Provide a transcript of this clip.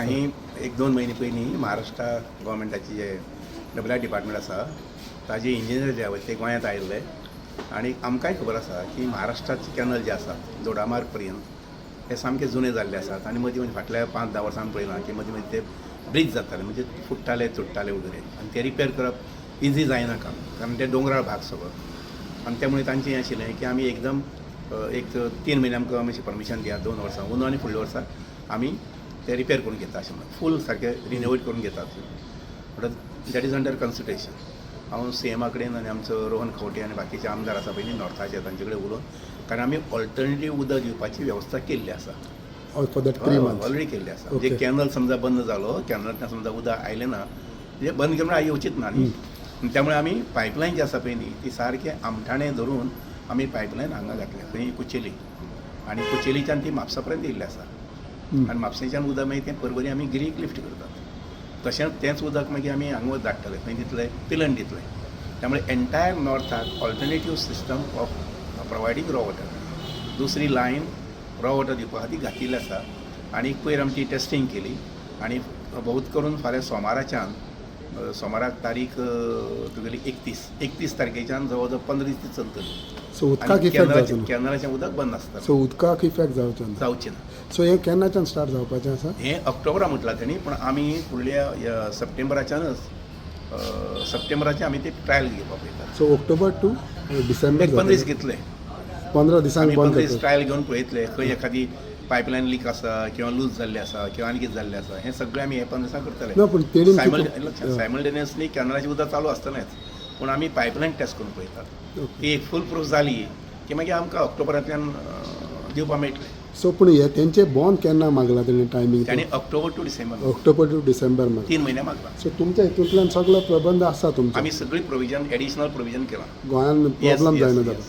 आनी एक दोन म्हयने पयलीं महाराष्ट्रा गोवोरमेंटाची जे डब्ल्यू I department आसा ताजे इंजिनियर जे आसा ते गोंयांत आयिल्ले आनी आमकांय खबर आसा की महाराष्ट्राचे कॅनल जे आसात दोडामार्ग पर्यंत हे सामके जुने जाल्ले आसात आनी मदीं मदीं फाटल्या 5-10 वर्सां आमी पळयलां की मदीं मदीं ते ब्रीज जाताले, म्हणजे फुट्टाले तुट्टाले वगैरे आनी ते रिपेर करप इजी जायना काम, कारण ते दोंगराळ भाग सगळो. आनी त्यामुळे तांचें हें आशिल्लें की आमी एकदम एक 3 म्हयने आमकां मातशें परमिशन दियात, 2 वर्सां अंदू आनी फुडल्या वर्सा आमी ते रिपेर करून घेता अशें म्हणून फूल सारकें रिनोवेट करून घेतात. म्हणटच that is under consideration. हांव सी एमा कडेन आनी आमचो रोहन खंवटे आनी बाकीचे आमदार आसा पळय न्ही नॉर्थाचे तांचे कडेन उलोवन, कारण आमी ऑल्टरनेटीव उदक दिवपाची वेवस्था केल्ली आसा. For that 3 months? Already केल्ली आसा. म्हणजे कॅनल समजा बंद जालो, कॅनलांतल्यान समजा उदक आयलें ना, म्हणजे बंद केलें म्हळ्यार येवचीच ना न्ही. त्यामुळे आमी पायपलायन जी आसा पळय न्ही ती सारकें आमठाणे धरून आमी पायपलायन हांगा घातल्या खंय कुचेली, आनी कुचेलीच्यान ती म्हापसा पर्यंत येयल्ली आसा. आनी म्हापशेंच्यान उदक मागीर तें परवरी आमी गिरीक लिफ्ट करतात. तशेंच तेंच उदक मागीर आमी हांगा धाडटले खंय दितले, पिलन दितले. त्यामुळे एंटायर नॉर्थाक alternative system of providing raw water, दुसरी लायन रॉ वॉटर दिवपा खातीर घातिल्ली आसा. आनी पयर आमची टेस्टींग केली आनी बहुत करून फाल्यां सोमाराच्यान, सोमाराक तारीख तुगेली 31 तारखेच्यान जवळ जवळ 15 दीस ती चलतली. सो उदकाक इफेक्ट जावचो ना? कॅनलाचें उदक बंद आसतलें. सो उदकाक इफेक्ट जावचो ना? जावचें ना. सो हें केन्नाच्यान स्टार्ट जावपाचें आसा? हें ऑक्टोबरा म्हटलां तेणी, पूण आमी फुडल्या ह्या सप्टेंबराच्यानच, सप्टेंबराचे आमी ते ट्रायल घेवपाक पळयतात. सो ऑक्टोबर टू डिसेंबर? एक 15 दीस घेतले. 15 दिसांक आमी बंद 15 दीस करतात? ट्रायल घेवन पळयतले खंय एखादी पायपलायन लीक आसा किंवा लूज जाल्ली आसा किंवा आनी कितें जाल्लें आसा, हें सगळें आमी हे 15 दिसांक करतले. ना, पूण तेणी सायमल्टेनियसली कॅनलाचें उदक चालू आसतलेंच, पूण आमी पायपलायन टेस्ट करून पळयतात. ती एक फूल प्रूफ जाली की मागीर आमकां ऑक्टोबरांतल्यान दिवपाक मेळटलें. सो पूण हे तेंचे बॉन्ड केन्ना मागला तेणी टायमींग? ताणी ऑक्टोबर टू डिसेंबर. ऑक्टोबर टू डिसेंबर मागला. 3 म्हयने मागला. सो तुमच्या हितूंतल्यान सगळो प्रबंध आसा तुमचो? आमी सगळी प्रोविजन, एडिशनल प्रोविजन केलां. गोंयान प्रॉब्लम जायना जाता.